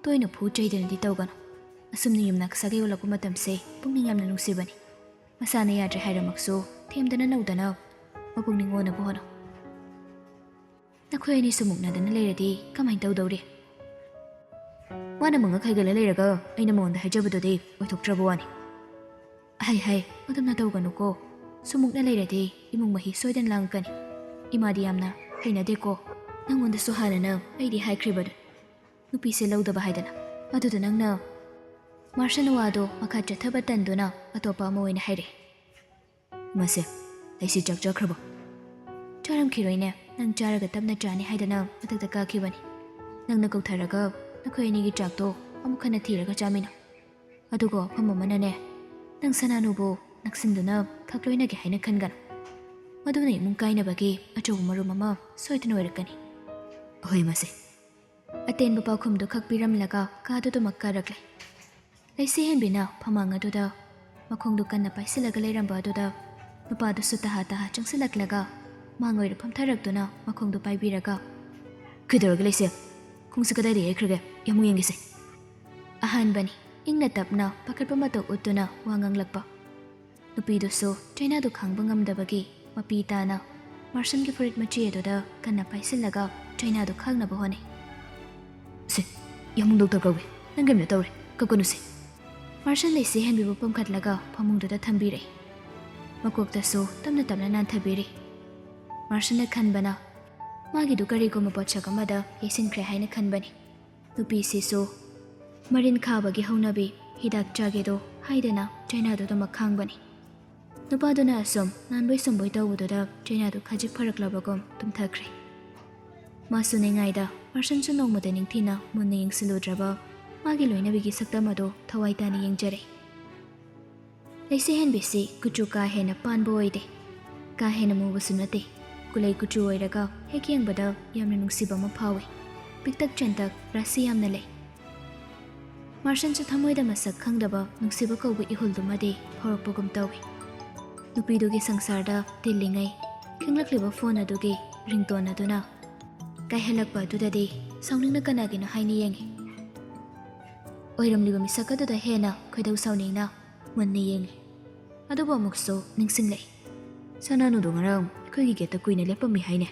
ꯇꯣꯏꯅ ꯐꯨ ꯆꯩꯗꯅꯗꯤ ꯇꯧꯒꯅꯨ꯫ ꯑꯁꯨꯝꯅ ꯌꯨꯝꯅꯥꯛ ꯁꯥꯒꯩ ꯑꯣꯜꯂꯛꯄ ꯃꯇꯝꯁꯦ ꯄꯨꯛꯅꯤꯡ ꯌꯥꯝꯅ ꯅꯨꯡꯁꯤꯕꯅꯤ꯫ ꯃꯁꯥꯅ ꯌꯥꯗ꯭ꯔꯦ ꯍꯥꯏꯔꯃꯛꯁꯨ ꯊꯦꯝꯗꯅ ꯅꯧꯗꯅ ꯃꯄꯨꯛꯅꯤꯡ ꯑꯣꯟꯅꯕ ꯍꯣꯠꯅꯧ꯫ ꯅꯈꯣꯏ ꯑꯅꯤ ꯁꯨꯃꯨꯛꯅꯗꯅ ꯂꯩꯔꯗꯤ ꯀꯃꯥꯏꯅ ꯇꯧꯗꯧꯔꯤ? ꯃꯥꯅ ꯃꯉꯛ ꯍꯥꯏꯒꯠꯂ ꯂꯩꯔꯒ ꯑꯩꯅ ꯃꯉꯣꯟꯗ ꯍꯥꯏꯖꯕꯗꯨꯗꯤ ꯑꯣꯏꯊꯣꯛꯇ꯭ꯔꯕ ꯋꯥꯅꯤ꯫ ꯍꯥꯏ ꯍꯥꯏ, ꯑꯗꯨꯝꯅ ꯇꯧꯒꯅꯨꯀꯣ꯫ ꯁꯨꯃꯨꯛꯅ ꯂꯩꯔꯗꯤ ꯏꯃꯨꯡ ꯃꯍꯤ ꯁꯣꯏꯗꯅ ꯂꯥꯡꯉꯛꯀꯅꯤ꯫ ꯏꯃꯥꯗꯤ ꯌꯥꯝꯅ ꯍꯩꯅꯗꯦꯀꯣ꯫ ꯅꯪꯉꯣꯟꯗꯁꯨ ꯍꯥꯟꯅꯅ ꯑꯩꯗꯤ ꯍꯥꯏꯈ꯭ꯔꯤꯕꯗꯨ, ꯅꯨꯄꯤꯁꯦ ꯂꯧꯗꯕ ꯍꯥꯏꯗꯅ꯫ ꯑꯗꯨꯗ ꯅꯪꯅ ꯃꯥꯔꯁꯟ ꯋꯥꯗꯣ ꯃꯈꯥ ꯆꯠꯊꯕ ꯇꯟꯗꯨꯅ ꯑꯇꯣꯞꯄ ꯑꯃ ꯑꯣꯏꯅ ꯍꯥꯏꯔꯛꯑꯦ꯫ ꯃꯁꯦ, ꯂꯩꯁꯤ ꯆꯥꯛ ꯆꯥꯈ꯭ꯔꯕꯣ? ꯆꯥꯔꯝꯈꯤꯔꯣꯏꯅꯦ, ꯅꯪ ꯆꯥꯔꯒ ꯇꯞꯅ ꯆꯥꯅꯤ ꯍꯥꯏꯗꯅ ꯃꯊꯛꯇ ꯀꯥꯈꯤꯕꯅꯤ꯫ ꯅꯪꯅ ꯀꯧꯊꯔꯒ ꯅꯈꯣꯏ ꯑꯅꯤꯒꯤ ꯆꯥꯛꯇꯣ ꯑꯃꯨꯛ ꯍꯟꯅ ꯊꯤꯔꯒ ꯆꯥꯃꯤꯟꯅꯧ꯫ ꯑꯗꯨꯒ ꯋꯥꯐꯝ ꯑꯃꯅꯅꯦ, ꯅꯪ ꯁꯅꯥꯅꯨꯕꯨ ꯅꯛꯁꯤꯟꯗꯨꯅ ꯈꯛ ꯂꯣꯏꯅꯒꯦ ꯍꯥꯏꯅ ꯈꯟꯒꯅꯨ꯫ ꯃꯗꯨꯅ ꯏꯃꯨꯡ ꯀꯥꯏꯅꯕꯒꯤ ꯑꯆꯧꯕ ꯃꯔꯨꯝ ꯑꯃ ꯁꯣꯏꯗꯅ ꯑꯣꯏꯔꯛꯀꯅꯤ꯫ ꯑꯍꯣꯏ, ꯃꯁꯦ꯫ ꯑꯇꯦꯟꯕ ꯄꯥꯎꯈꯨꯝꯗꯨ ꯈꯛ ꯄꯤꯔꯝꯂꯒ ꯀꯥꯗꯨꯗꯃꯛ ꯀꯥꯔꯛꯂꯦ꯫ ꯂꯩꯁꯤ ꯍꯦꯟꯕꯤꯅ ꯐꯃꯥꯡ ꯑꯗꯨꯗ ꯃꯈꯣꯡꯗꯨ ꯀꯟꯅ ꯄꯥꯏꯁꯤꯜꯂꯒ ꯂꯩꯔꯝꯕ ꯑꯗꯨꯗ ꯅꯨꯄꯥꯗꯨꯁꯨ ꯇꯍꯥ ꯇꯍꯥ ꯆꯪꯁꯤꯜꯂꯛꯂꯒ ꯃꯥꯡ ꯑꯣꯏꯔ ꯐꯝꯊꯔꯛꯇꯨꯅ ꯃꯈꯣꯡꯗꯨ ꯄꯥꯏꯕꯤꯔꯒ, "ꯀꯩꯗꯧꯔꯒꯦ ꯂꯩꯁꯤ? ꯈꯣꯡꯁꯦ ꯀꯗꯥꯏꯗ ꯌꯩꯈ꯭ꯔꯒꯦ? ꯌꯥꯝ ꯌꯦꯡꯒꯦꯁꯦ꯫" ꯑꯍꯥꯟꯕꯅꯤ, ꯏꯪꯅ ꯇꯞꯅ ꯄꯥꯈꯠꯄ ꯃꯇꯧ ꯎꯠꯇꯨꯅ ꯋꯥ ꯉꯥꯡꯂꯛꯄ꯫ ꯅꯨꯄꯤꯗꯨꯁꯨ ꯆꯩꯅꯥꯗꯨ ꯈꯥꯡꯕ ꯉꯝꯗꯕꯒꯤ ꯃꯄꯤ ꯇꯥꯅ ꯃꯥꯔꯁꯟꯒꯤ ꯐꯨꯔꯤꯠ ꯃꯆꯦ ꯑꯗꯨꯗ ꯀꯟꯅ ꯄꯥꯏꯁꯤꯜꯂꯒ ꯆꯩꯅꯥꯗꯨ ꯈꯥꯡꯅꯕ ꯍꯣꯠꯅꯩ꯫ "ꯁꯦ, ꯌꯥꯝꯕꯨꯡ ꯗꯣꯛꯇꯔ ꯀꯧꯏ, ꯅꯪ ꯀꯩꯝꯇ ꯇꯧꯔꯦ, ꯀꯞꯀꯅꯨꯁꯦ꯫" ꯃꯥꯔꯁꯟ ꯂꯩꯁꯤ ꯍꯦꯟꯕꯤꯕꯨ ꯄꯝꯈꯠꯂꯒ ꯐꯃꯨꯡꯗꯨꯗ ꯊꯝꯕꯤꯔꯦ꯫ ꯃꯀꯣꯛꯇꯁꯨ ꯇꯞꯅ ꯇꯞꯅ ꯅꯥꯟꯊꯕꯤꯔꯦ꯫ ꯃꯥꯔꯁꯟꯅ ꯈꯟꯕꯅ ꯃꯥꯒꯤꯗꯨ ꯀꯔꯤꯒꯨꯝꯕ ꯄꯣꯠꯁꯛ ꯑꯃꯗ ꯌꯩꯁꯤꯟꯈ꯭ꯔꯦ ꯍꯥꯏꯅ ꯈꯟꯕꯅꯤ꯫ ꯅꯨꯄꯤꯁꯤꯁꯨ ꯃꯔꯤꯟ ꯈꯥꯕꯒꯤ ꯍꯧꯅꯕꯤ ꯍꯤꯗꯥꯛ ꯆꯥꯒꯦꯗꯣ ꯍꯥꯏꯗꯅ ꯆꯩꯅꯥꯗꯨꯗꯃꯛ ꯈꯥꯡꯕꯅꯤ꯫ ꯅꯨꯄꯥꯗꯨꯅ ꯑꯁꯨꯝ ꯅꯥꯟꯕꯣꯏ ꯁꯨꯝꯕꯣꯏ ꯇꯧꯕꯗꯨꯗ ꯆꯩꯅꯥꯗꯨ ꯈꯖꯤꯛ ꯐꯔꯛꯂꯕꯒꯨꯝ ꯇꯨꯝꯊꯈ꯭ꯔꯦ꯫ ꯃꯥꯁꯨ ꯅꯤꯡꯉꯥꯏꯗ ꯃꯥꯔꯁꯟꯁꯨ ꯅꯣꯡꯃꯇ ꯅꯤꯡꯊꯤꯅ ꯃꯨꯟꯅ ꯌꯦꯡꯁꯤꯜꯂꯨꯗ꯭ꯔꯕ ꯃꯥꯒꯤ ꯂꯣꯏꯅꯕꯤꯒꯤ ꯁꯛꯇꯝ ꯑꯗꯨ ꯊꯋꯥꯏ ꯇꯥꯅ ꯌꯦꯡꯖꯔꯦ꯫ ꯂꯩꯁꯦ ꯍꯦꯟꯕꯤꯁꯤ ꯀꯨꯆꯨ ꯀꯥ ꯍꯦꯟꯅ ꯄꯥꯟꯕ ꯑꯣꯏꯗꯦ, ꯀꯥ ꯍꯦꯟꯅ ꯃꯨꯕꯁꯨ ꯅꯠꯇꯦ꯫ ꯀꯨꯂꯩ ꯀꯨꯆꯨ ꯑꯣꯏꯔꯒ ꯍꯦꯛ ꯌꯦꯡꯕꯗ ꯌꯥꯝꯅ ꯅꯨꯡꯁꯤꯕ ꯑꯃ ꯐꯥꯎꯏ꯫ ꯄꯤꯛꯇꯛ ꯆꯦꯟꯇꯛ ꯔꯥꯁꯤ ꯌꯥꯝꯅ ꯂꯩ꯫ ꯃꯥꯔꯁꯟꯁꯨ ꯊꯃꯣꯏꯗ ꯃꯁꯛ ꯈꯪꯗꯕ ꯅꯨꯡꯁꯤꯕ ꯀꯧꯕ ꯏꯍꯨꯜꯗꯨꯃꯗꯤ ꯐꯥꯎꯔꯛꯄꯒꯨꯝ ꯇꯧꯏ꯫ ꯅꯨꯄꯤꯗꯨꯒꯤ ꯁꯪꯁꯥꯔꯗ ꯇꯤꯜꯂꯤꯉꯩ ꯈꯤꯡꯂꯛꯂꯤꯕ ꯐꯣꯟ ꯑꯗꯨꯒꯤ ꯔꯤꯡꯇꯣꯟ ꯑꯗꯨꯅ ꯀꯥꯏꯍꯜꯂꯛꯄ ꯑꯗꯨꯗꯗꯤ ꯁꯥꯎꯅꯤꯡꯅ ꯀꯅꯥꯒꯤꯅꯣ ꯍꯥꯏꯅ ꯌꯦꯡꯏ꯫ ꯑꯣꯏꯔꯝꯂꯤꯕ ꯃꯤꯁꯛ ꯑꯗꯨꯗ ꯍꯦꯟꯅ ꯈꯣꯏꯗꯧ ꯁꯥꯎꯅꯤꯡꯅ ꯃꯨꯟꯅ ꯌꯦꯡꯏ꯫ ꯑꯗꯨꯕꯨ ꯑꯃꯨꯛꯁꯨ ꯅꯤꯡꯁꯤꯡꯂꯛꯏ꯫ "ꯁꯅꯥꯅꯨꯗꯣ ꯉꯔꯥꯡ ꯑꯩꯈꯣꯏꯒꯤ ꯒꯦꯠꯇ ꯀꯨꯏꯅ ꯂꯦꯞꯄꯝꯃꯤ ꯍꯥꯏꯅꯦ?"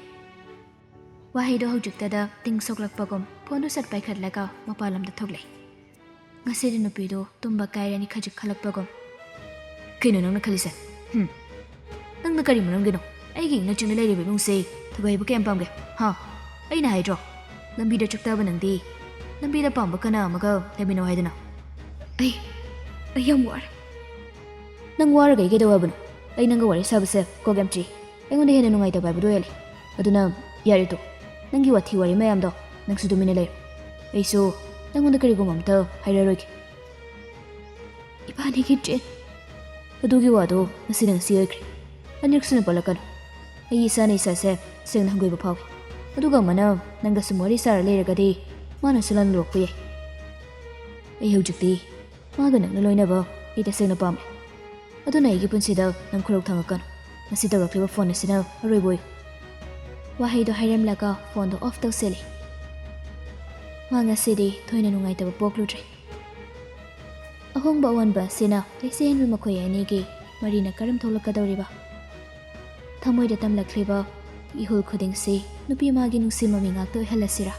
ꯋꯥꯍꯩꯗꯣ ꯍꯧꯖꯤꯛꯇꯗ ꯇꯤꯡ ꯁꯣꯛꯂꯛꯄꯒꯨꯝ ꯐꯣꯟꯗꯨ ꯁꯠ ꯄꯥꯏꯈꯠꯂꯒ ꯃꯄꯥꯟ ꯂꯝꯗ ꯊꯣꯛꯂꯛꯏ꯫ ꯉꯁꯤꯗꯤ ꯅꯨꯄꯤꯗꯨ ꯇꯨꯝꯕ ꯀꯥꯏꯔꯅꯤ ꯈꯖꯤꯛ ꯈꯜꯂꯛꯄꯒꯨꯝ꯫ "ꯀꯩꯅꯣ ꯅꯪꯅ ꯈꯜꯂꯤꯁꯦ? ꯍꯨꯝ꯫ ꯅꯪꯅ ꯀꯔꯤ ꯃꯔꯝꯒꯤꯅꯣ ꯑꯩꯒꯤ ꯏꯪꯅ ꯆꯤꯛꯅ ꯂꯩꯔꯤꯕ ꯏꯃꯨꯡꯁꯦ ꯊꯨꯒꯥꯏꯕ ꯀꯌꯥꯝ ꯄꯥꯝꯒꯦ? ꯍꯥ? ꯑꯩꯅ ꯍꯥꯏꯗ꯭ꯔꯣ? ꯂꯝꯕꯤꯗ ꯆꯨꯞꯇꯕ ꯅꯪꯗꯤ ꯂꯝꯕꯤꯗ ꯄꯥꯝꯕ ꯀꯅꯥ ꯑꯃꯒ ꯂꯩꯃꯤꯟꯅꯧ ꯍꯥꯏꯗꯅ?" "ꯑꯩ, ꯑꯩ ꯌꯥꯝ ꯋꯥꯔꯦ꯫ ꯅꯪ ꯋꯥꯔꯒ ꯑꯩ ꯀꯩꯗꯧ ꯍꯥꯏꯕꯅꯣ? ꯑꯩ ꯅꯪꯒ ꯋꯥꯔꯤ ꯁꯥꯕꯁꯦ ꯀꯣꯛ ꯌꯥꯝ ꯆꯤꯛꯏ꯫ ꯑꯩꯉꯣꯟꯗ ꯍꯦꯟꯅ ꯅꯨꯡꯉꯥꯏꯇꯕ ꯍꯥꯏꯕꯗꯨ ꯑꯣꯏꯍꯜꯂꯦ꯫ ꯑꯗꯨꯅ ꯌꯥꯔꯦ ꯇꯣꯛ꯫ ꯅꯪꯒꯤ ꯋꯥꯊꯤ ꯋꯥꯔꯦꯝ ꯃꯌꯥꯝꯗꯣ ꯅꯪꯁꯨ ꯇꯨꯃꯤꯟꯅ ꯂꯩꯔꯣ꯫ ꯑꯩꯁꯨ ꯅꯪꯉꯣꯟꯗ ꯀꯔꯤꯒꯨꯝꯕ ꯑꯝꯇ ꯍꯥꯏꯔꯔꯣꯏꯒꯦ꯫ ꯏꯕꯥꯅꯤꯒꯤ ꯆꯦꯟ ꯑꯗꯨꯒꯤ ꯋꯥꯗꯣ ꯉꯁꯤꯅ ꯉꯁꯤ ꯑꯣꯏꯈ꯭ꯔꯦ꯫ ꯑꯅꯤꯔꯛ ꯁꯨꯅ ꯄꯜꯂꯛꯀꯅꯨ꯫ ꯑꯩ ꯏꯁꯥꯅ ꯏꯁꯥꯁꯦ ꯁꯦꯡꯅ ꯍꯪꯒꯣꯏꯕ ꯐꯥꯎꯏ꯫ ꯑꯗꯨꯒ ꯑꯃꯅ ꯅꯪꯒ ꯁꯨꯝ ꯋꯥꯔꯤ ꯁꯥꯔ ꯂꯩꯔꯒꯗꯤ ꯃꯥꯅꯁꯨ ꯂꯥꯟꯂꯣꯛꯄ ꯌꯥꯏ꯫ ꯑꯩ ꯍꯧꯖꯤꯛꯇꯤ ꯃꯥꯒ ꯅꯛꯅ ꯂꯣꯏꯅꯕ ꯑꯩ ꯇꯁꯦꯡꯅ ꯄꯥꯝꯃꯦ꯫ ꯑꯗꯨꯅ ꯑꯩꯒꯤ ꯄꯨꯟꯁꯤꯗ ꯅꯪ ꯈꯨꯔꯧ ꯊꯥꯡꯉꯛꯀꯅꯨ꯫ ꯉꯁꯤ ꯇꯧꯔꯛꯂꯤꯕ ꯐꯣꯟ ꯑꯁꯤꯅ ꯑꯔꯣꯏꯕ ꯑꯣꯏꯌꯨ꯫" ꯋꯥꯍꯩꯗꯣ ꯍꯥꯏꯔꯝꯂꯒ ꯐꯣꯟꯗꯣ ꯑꯣꯐ ꯇꯧꯁꯤꯜꯂꯤ꯫ ꯃꯥ ꯉꯁꯤꯗꯤ ꯊꯣꯏꯅ ꯅꯨꯡꯉꯥꯏꯇꯕ ꯄꯣꯛꯂꯨꯗ꯭ꯔꯦ꯫ ꯑꯍꯣꯡꯕ ꯑꯑꯣꯟꯕ ꯑꯁꯤꯅ ꯂꯩꯁꯦꯟꯕ ꯃꯈꯣꯏ ꯑꯅꯤꯒꯤ ꯃꯔꯤꯅ ꯀꯔꯝ ꯊꯣꯛꯂꯛꯀꯗꯧꯔꯤꯕ? ꯊꯃꯣꯏꯗ ꯇꯝꯂꯛꯂꯤꯕ ꯏꯍꯨꯜ ꯈꯨꯗꯤꯡꯁꯤ ꯅꯨꯄꯤ ꯑꯃꯒꯤ ꯅꯨꯡꯁꯤ ꯃꯃꯤ ꯉꯥꯛꯇ ꯑꯣꯏꯍꯜꯂꯁꯤꯔꯥ?